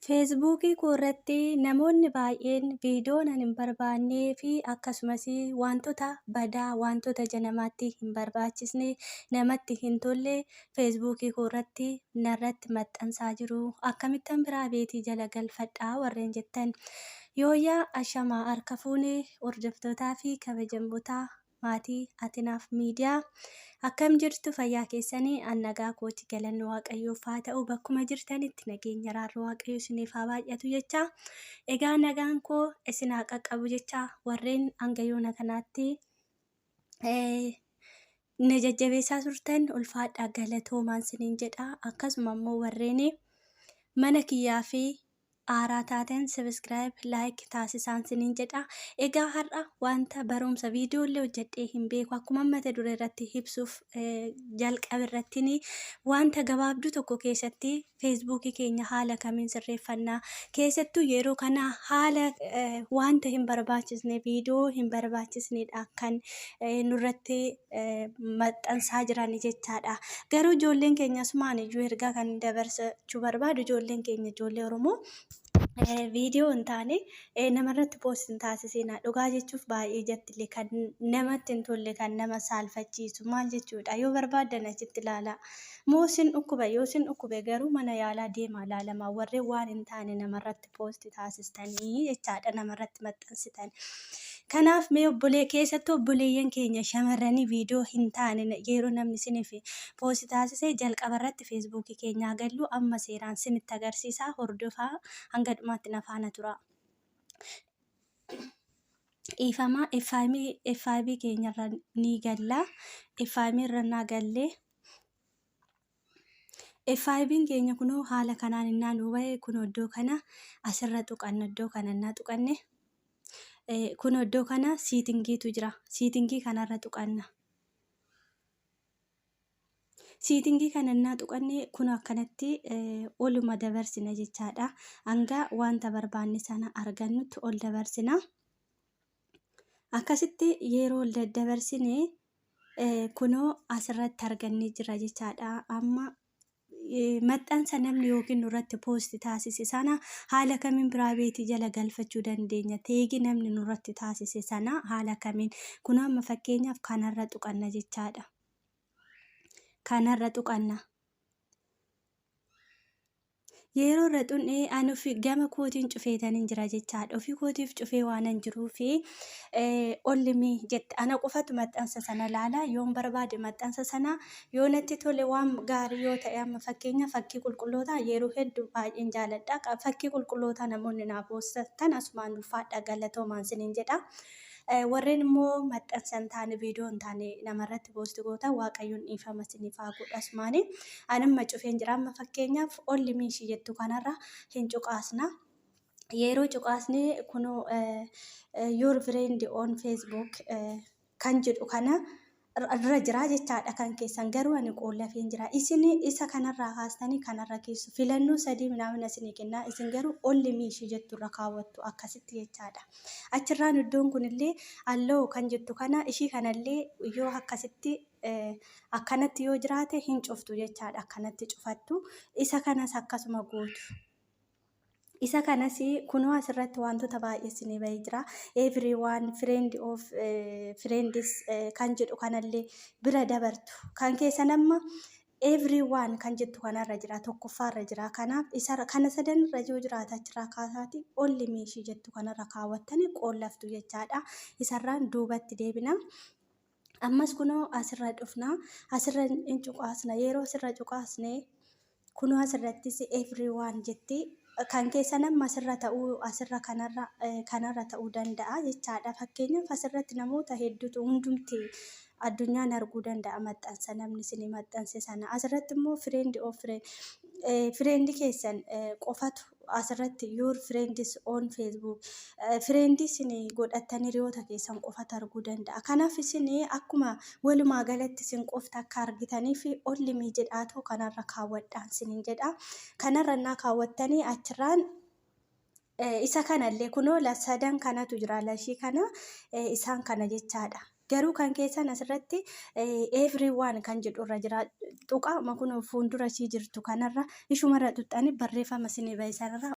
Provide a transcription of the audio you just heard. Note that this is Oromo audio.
Feesbuukii koo irratti namoonni baay'een viidiyoon ani hin barbaannee fi akkasumas wantoota badaa, wantoota ija namaatti hin barbaachisne, namatti hin tolle feesbuukii koo irratti narratti maxxansaa jiru. Akkamittan piraaveetii jala galfadhaa warreen jettan. Yooyyaa, ashamaa, harka fuune hordoftootaa fi kabajamtoota maatii Atinaaf Miidiyaa, akkam jirtu? Fayyaa keessanii? An nagaa kooti, galanni Waaqayyoof haa ta'u. Bakkuma jirtanitti nageenya araarri Waaqayyo isiniif haa baay'atu jecha, egaa nagaan koo isin haa qaqqabu jecha, warreen hanga yoona kanaatti na jajjabeessaa turtan ulfaadhaa, galatoomaan isiniin jedha. Akkasuma immoo warreen mana kiyyaa fi aaraa taateen subscribe, like taasisaan siniin jedha. Egaa har'a wanta barumsa viidiyoolee hojjedhee hin beeku, akkuma mata duree irratti ibsuuf jalqabe irrattiin, wanta gabaabduu tokko keessatti feesbuukii keenya haala kamiin sirreeffannaa, keessattuu yeroo kana haala wanta hin barbaachisne, viidiyoo hin barbaachisnedha kan nurratti maxxansaa jiran jechaadha. Garuu ijoolleen keenya asumaan iyyuu ergaa kan dabarsachuu barbaadu, ijoolleen keenya, ijoollee Oromoo, viidiyoo hin taane namarratti post hin taasisina. Dhugaa jechuuf baay'ee ijattillee kan namatti hin tolle, kan nama saalfachiisu maal jechuudha. Yoo barbaaddan achitti ilaalaa. Moo sin dhukkuba? Yoo sin dhukkube garuu mana yaalaa deemaa ilaalamaa, warreen waan hin taane namarratti post taasistanii jechaadha, namarratti maxxansitan. Kanaaf mee obbolee, keessattuu obboleeyyan keenya shamarranii, viidiyoo hin taane yeroo namni isiniif post taasise, jalqaba irratti feesbuukii keenyaa gallu amma seeraan sinitti agarsiisaa, hordofaa, hanga dhumaatti na faana tura. Dhiifama, FIB keenyarra ni galla. FIB irra naa gallee. FIB'n keenya kunoo haala kanaan innaa nuu bahe, kunoo iddoo kana asirra tuqanna. Iddoo kana innaa tuqanne, kunoo iddoo kana settingiitu jira. Settingii kanarra tuqanna. Settingii kana innaa tuqanne, kunoo akkanatti oluma dabarsina jechaadha. Hanga wanta barbaanne sana argannutti ol dabarsina. Akkasitti yeroo ol daddabarsine, kunoo asirratti argannee jira jechaadha. Amma maxxansa namni yookiin nurratti post taasise sana haala kamiin private jala galfachuu dandeenya? Tagii namni nurratti taasise sana haala kamiin? Kunoo amma fakkeenyaaf kanarra tuqanna jechaadha. Kanarra tuqanna. Yeroo irra xun'ee, ani ofi gama kootiin cufeetaniin jira jechaadha. Ofii kootiif cufee waanan jiruufi only me jette. Ana qofatu maxxansa sana ilaala. Yoon barbaade maxxansa sana, yoo natti tole, waan gaarii yoo ta'e, amma fakkeenya fakkii qulqullootaa yeroo hedduu baay'een jaaladha. Fakkii qulqullootaa namoonni naaf poostatan asumaan ulfaadha, galatoomaan siniin jedha. Warreen immoo maxxansa hin taane, viidiyoo hin taane namarratti post gootan, Waaqayyoon dhiifama isiniif haa godhu asumaanii. Ani amma cufeen jira. Amma fakkeenyaaf only me ishii jettu kanarra hin cuqaasna. Yeroo cuqaasne, kunoo "your friend on Facebook" kan jedhu kana irra jira jechaadha kan keessan. Garuu ani qoollafeen jira. Isin isa kanarraa kaastanii kanarra keessu, filannoo sadii minaamina isinii kennaa. Isin garuu only me ishii jettu irra kaawwattu akkasitti jechaadha. Achirraan iddoon kunillee "allow" kan jettu kana, ishii kanallee yoo akkasitti akkanatti yoo jiraate hin cuftu jechaadha. Akkanatti cufattu. Isa kanas akkasuma gootu. Isa kanas kunoo asirratti wantoota baay'ee isinii bahee jira. "Everyone", "friend of friends" kan jedhu kanallee bira dabartu. Kan keessan amma "everyone" kan jettu kanarra jira. Tokkoffaarra jira. Kanaaf isa kana sadanirra yoo jiraata, achirraa kaasaati only me ishii jettu kanarra kaawwattanii qoollaftu jechaadha. Isarraan duubatti deebina. Ammas kunoo asirra dhufna. Asirra hin cuqaasna. Yeroo asirra cuqaasne, kunoo asirrattis "everyone" jetti. Kan keessan amma asirra ta'uu, asirra kanarra ta'uu danda'a jechaadha. Fakkeenyaaf asirratti namoota hedduutu, hundumti addunyaan arguu danda'a maxxansa namni isinii maxxanse sana. Asirratti immoo friend of friend keessan qofatu asirratti, "your friends on Facebook", friendii isin godhattan, hiriyoota keessan qofatu arguu danda'a. Kanaaf isin akkuma walumaa galatti isin qofti akka argitaniif only me jedhaatoo kanarra kaawwadhaan isiniin jedha. Kanarra innaa kaawwattanii, achirraan isa kanallee kunoo sadan kanatu jira, lashii kana, isaan kana jechaadha. Garuu kan keessan asirratti "everyone" kan jedhu irra jira. Tuqaama kun fuuldura ishii jirtu kanarra, ishumarra tuxxanii barreeffama isinii bahe sanarra